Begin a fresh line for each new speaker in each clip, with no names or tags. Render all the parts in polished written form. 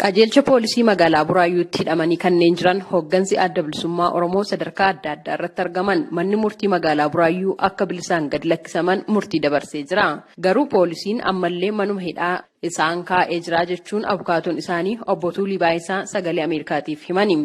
Qajeelcha poolisii magaalaa Buraayyuutti hidhamanii kanneen jiran hooggansi Adda Bilisummaa Oromoo sadarkaa adda addaa irratti argaman manni murtii magaalaa Buraayyuu akka bilisaan gad lakkisaman murtii dabarsee jira. Garuu poolisiin ammallee manuma hidhaa isaan kaa'ee jira jechuun abukaatoon isaanii obbo Tuulii Baayisaa Sagalee Ameerikaatiif himani.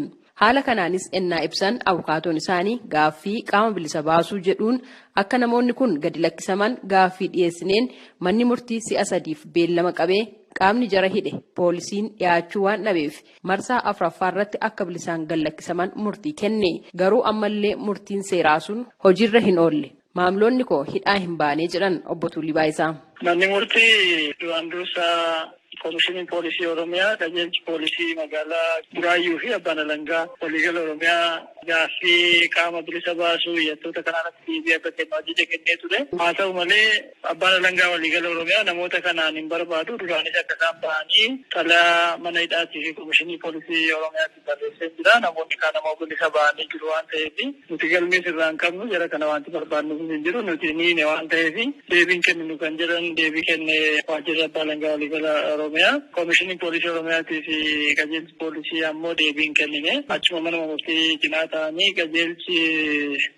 Haala kanaanis ennaa ibsan abukaatoon isaanii gaaffii qaama bilisa baasuu jedhuun akka namoonni kun gadi lakkisaman gaaffii dhiyeessineen manni murtii si'a sadiif beellama qabee qaamni jara hidhe poolisiin dhiyaachuu waan dhabeef marsaa afuraffaa irratti akka bilisaan gad lakkisaman murtii kenne. Garuu ammallee murtiin seeraa sun hojiirra hin oolle. Maamiloonni koo hidhaa hin baanee jedhan obbo Tuulii Baayisaa.
Manni murtii duraan dursaa Komishiniin Poolisii Oromiyaa, qajeelchi poolisii magaalaa Buraayyuu fi abbaan alangaa waliigala Oromiyaa gaaffii qaama bilisa baasuu iyyattoota kanaa irratti deebii akka kennu ajaja kennee ture. Haa ta'u malee abbaan alangaa waliigala Oromiyaa namoota kanaan hin barbaadu duraanis akka isaan bahanii xalayaa mana hidhaatii fi komishinii poolisii Oromiyaatti barreessee jira. Namoonni kaan ammoo bilisa bahanii jiru waan ta'eef nuti galmees irraa hin qabnu, jara kana wanti barbaadnuuf hin jiru, nuti niine waan ta'eef deebiin kenninu kan jedhan deebii kenne waajjirri abbaa alangaa waliigala Oromiyaa. Komishiniin poolisii Oromiyaatii fi qajeelchi poolisii ammoo deebii hin kennine. Achuma manuma murtii cinaa ta'anii qajeelchi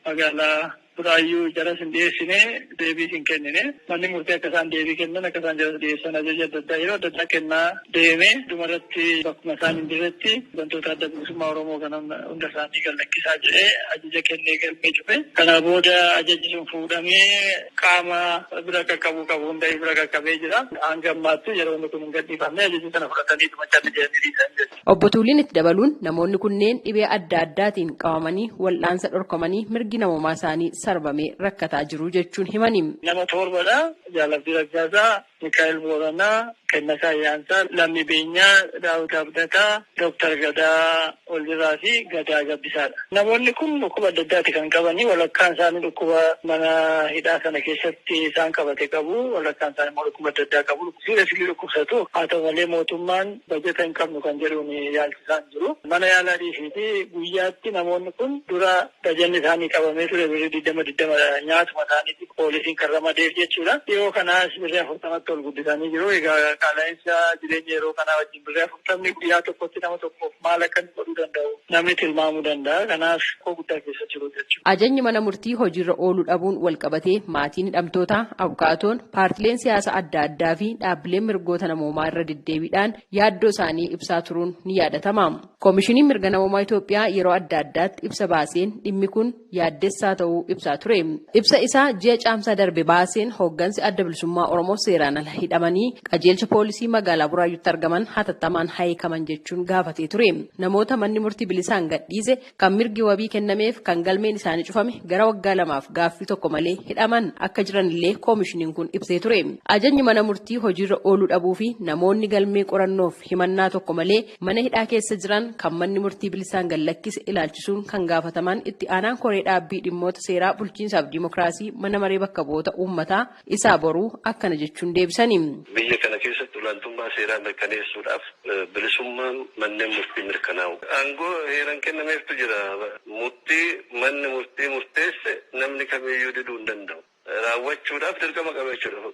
magaalaa Buraayyuu jaras hin dhiyeessine, deebiis hin kennine. Manni murtii akka isaan deebii kennan, akka isaan jaras dhiyeessan ajaja adda addaa yeroo adda addaa kennaa deeme, dhumarratti bakkuma isaan hin jirretti wantoota Adda Bilisummaa Oromoo kana hunda isaanii gad lakkisaa jedhee ajaja kennee galmee cufe. Kana booda ajajni sun fuudhamee qaama bira qaqqabuu qabu hunda bira qaqqabee jira. Hanga ammaatti yeroo inni kun hin gadhiifamne ajaja sana fudhatanii dhuma calli jedhanii dhiisan jechuudha.
Obbo Tuuliin itti dabaluun namoonni kunneen dhibee adda addaatiin qabamanii wal'aansa dhorkamanii mirgi namoomaa isaanii sarbamee rakkataa jiru jechuun himani.
Nama torbadha. Jaal Abdii Raggaasaa, Mikaa'el Booranaa, Kennasaa Ayyaansaa, Lammii Beenyaa, Daawit Abdataa, Dooktar Gadaa Oljirraa fi Gadaa Gabbisaadha. Namoonni kun dhukkuba adda addaati kan qabanii. Walakkaan isaanii dhukkuba mana hidhaa sana keessatti isaan qabate qabu. Walakkaan isaanii immoo dhukkuba adda addaa qabu. Seriously dhukkubsatu. Haa ta'u malee mootummaan bajata hin qabnu kan jedhuun yaalchisaa hin jiru. Mana yaalaa dhiisiiti guyyaatti namoonni kun dura bajanni isaanii qabamee ture birrii digdama digdama nyaatuma isaaniitiif poolisiin kan ramadeef jechuudha. Dhiyoo kanaas birrii 40tti ol guddisanii jiru. Egaa qaala'insa jireenya yeroo kanaa wajjin birrii 40ni guyyaa tokkotti nama tokkoof maal akka inni godhuu danda'u namni tilmaamuu danda'a. Kanaaf rakkoo guddaa keessa jiru jechuudha.
Ajajni mana murtii hojiirra ooluu dhabuun walqabatee maatiin hidhamtootaa, abukaatoon, paartileen siyaasa adda addaa fi dhaabbileen mirgoota namoomaa irra deddeebiidhaan yaaddoo isaanii ibsaa turuun ni yaadatama. Koomishiniin Mirga Namoomaa Itoophiyaa yeroo adda addaatti ibsa baaseen dhimmi kun yaaddessaa ta'uu ibsaa ture. Ibsa isaa ji'a Caamsaa darbe baaseen hooggansi Adda Bilisummaa Oromoo seeraan ala hidhamanii qajeelcha poolisii magaalaa Buraayyuutti argaman hatattamaan haa hiikaman jechuun gaafatee ture. Namoota manni murtii bilisaan gadhiise, kan mirgi wabii kennameef, kan galmeen isaanii cufame gara waggaa lamaaf gaaffii tokko malee hidhaman akka jiranillee koomishiniin kun ibsee ture. Ajajni mana murtii hojiirra ooluu dhabuu fi namoonni galmee qorannoof himannaa tokko malee mana hidhaa keessa jiran kan manni murtii bilisaan gad lakkise ilaalchisuun kan gaafataman itti aanaan koree dhaabbii dhimmoota seeraa, bulchiinsaaf diimokiraasii mana maree bakka bu'oota uummataa Isaa Boruu akkana jechuun deebisani.
Biyya kana keessatti olaantummaa seeraa mirkaneessuudhaaf bilisummaan manneen murtii mirkanaa'uu qaba. Aangoo heeran kennameeftu jira. Murtii manni murtii murteesse namni kamiyyuu diduu hin danda'u. Raawwachuudhaaf dirqama qaba jechuudha.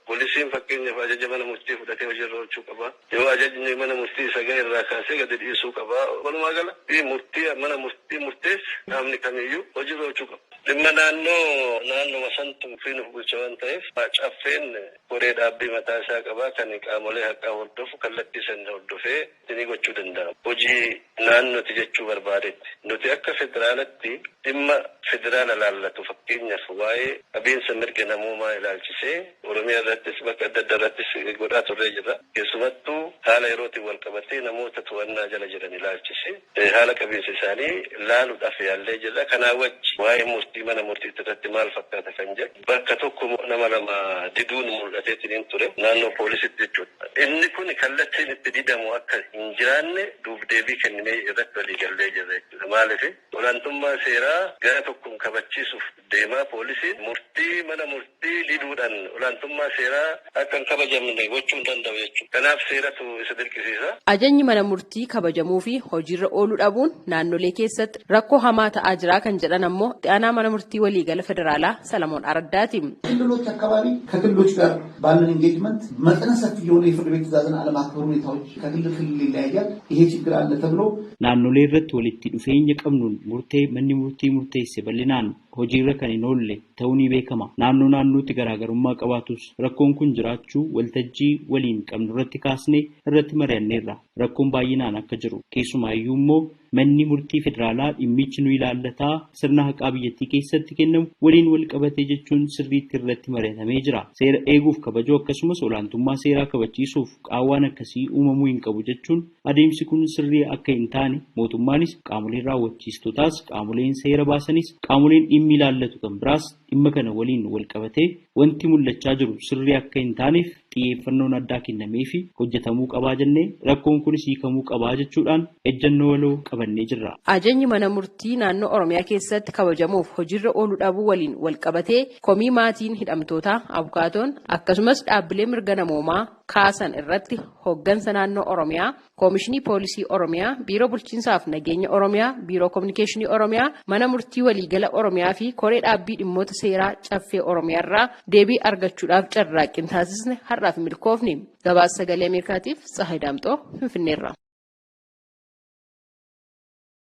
Poolisiin fakkeenyaaf ajaja mana murtii fudhatee hojiirra oolchuu qaba. Yoo ajajni mana murtii isa gahe irraa kaasee gadi dhiisuu qaba. Walumaa gala murtii mana murtii murteesse qaamni kamiyyuu hojiirra oolchuu qaba. Dhimma naannoo naannoma santu ofiin of bulcha waan ta'eef Caffeen koree dhaabbii mataa isaa qaba kan qaamolee haqaa hordofu kallattii san hordofee ni gochuu danda'a. Hojii naannoti jechuu barbaadetti. Nuti akka federaalatti dhimma federaala laallatu fakkeenyaaf waa'ee qabiinsa mirga namoomaa ilaalchisee Oromiyaa irrattis bakka adda addaa irrattis godhaa turree jirra. Keessumattuu haala yerootiin wal qabatee namoota to'annaa jala jiran ilaalchisee haala qabiinsa isaanii laaluudhaaf yaallee jirra. Kanaa wajji waa'ee murtii mana murtiitti irratti maal fakkaata kan jedhu bakka tokko nama lama diduun mul'ateetiin ture naannoo poolisitti jechuudha. Inni kun kallattiin itti didamu akka hin jiraanne duub-deebii kenninee irratti walii gallee jirra jechuudha. Maaliif olaantummaa seeraa gara tokkoon kabachiisuuf deemaa poolisiin murtii mana murtii diduudhaan olaantummaa seeraa akka hin kabajamne gochuu hin danda'u jechuudha. Kanaaf seeratu isa dirqisiisa.
Ajajni mana murtii kabajamuu fi hojiirra ooluu dhabuun naannolee keessatti rakkoo hamaa ta'aa jira kan jedhan ammoo itti aanaa mana murtii waliigala federaalaa Salamoon Araddaati.
ክልሎች አካባቢ ከክልሎች ጋር ባለን ኢንጌጅመንት መጠነ ሰፊ የሆነ የፍርድ የፍርድ ቤት ትዕዛዝን አለማክበር ሁኔታዎች ከክልል ክልል ይለያያል። ይሄ ችግር አለ ተብሎ
Naannolee irratti walitti dhufeenya qabnuun murtee manni murtii murteesse bal'inaan hojiirra kan hin oolle ta'uu ni beekama. Naannoo naannootti garaagarummaa qabaatus rakkoon kun jiraachuu waltajjii waliin qabnu irratti kaasnee irratti mari'anneerra. Rakkoon baay'inaan akka jiru keessumaayyuu immoo manni murtii federaalaa dhimmichi nu ilaallataa sirna haqaa biyyattii keessatti kennamu waliin wal qabatee jechuun sirriitti irratti mari'atamee jira. Seera eeguuf kabajuu akkasumas olaantummaa seeraa kabachiisuuf qaawwaan akkasii uumamuu hin qabu jechuun adeemsi kun sirrii akka hin taane mootummaanis qaamoleen raawwachiistotaas qaamoleen seera baasanis qaamoleen dhimmi ilaallatu kan biraas dhimma kana waliin wal qabatee wanti mul'achaa jiru sirrii akka hin taaneef xiyyeeffannoon addaa kennamee fi hojjetamuu qabaa jennee rakkoon kunis hiikamuu qabaa jechuudhaan ejjennoo waloo qabannee jirra.
Ajajni mana murtii naannoo Oromiyaa keessatti kabajamuuf hojiirra ooluu dhabuu waliin wal qabatee komii maatiin hidhamtootaa, abukaatoon akkasumas dhaabbilee mirga namoomaa kaasan irratti hooggansa naannoo Oromiyaa, Koomishinii Poolisii Oromiyaa, Biiroo Bulchiinsaaf Nageenya Oromiyaa, Biiroo Kominikeeshinii Oromiyaa, Mana Murtii Waliigala Oromiyaa fi Koree Dhaabbii Dhimmoota Seeraa Caffee Oromiyaa irraa deebii argachuudhaaf carraaqqii taasisne har'aaf milkoofne. Gabaasa Sagalee Ameerikaatiif Tsahayi Daamxoo Finfinneerra.